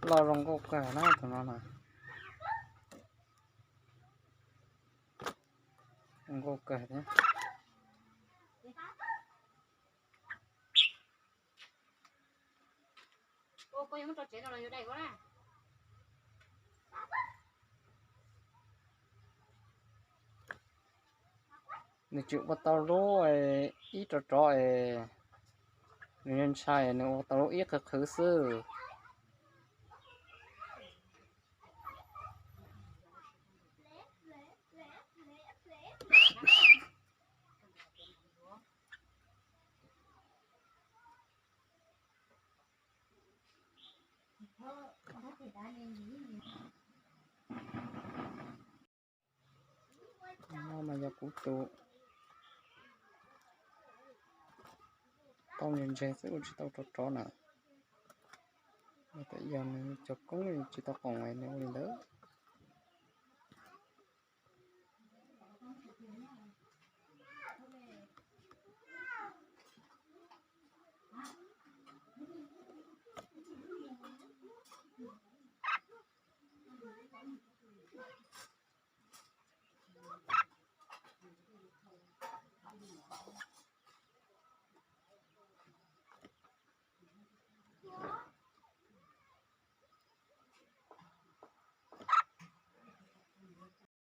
Loj zoo nkauj kawg na tus no na. Zoo nkauj kawg thiab. Nws tsis ua tau lub ib rov rov es, nws ntshai nws ua tau lub ib qhwv qhwv xwb. No mas yog kuv tus tau ntse ntse xwb, ua tsis tau rov rov na. Tam yog nws cov koob tsis tau qoom nws ua li ntawd.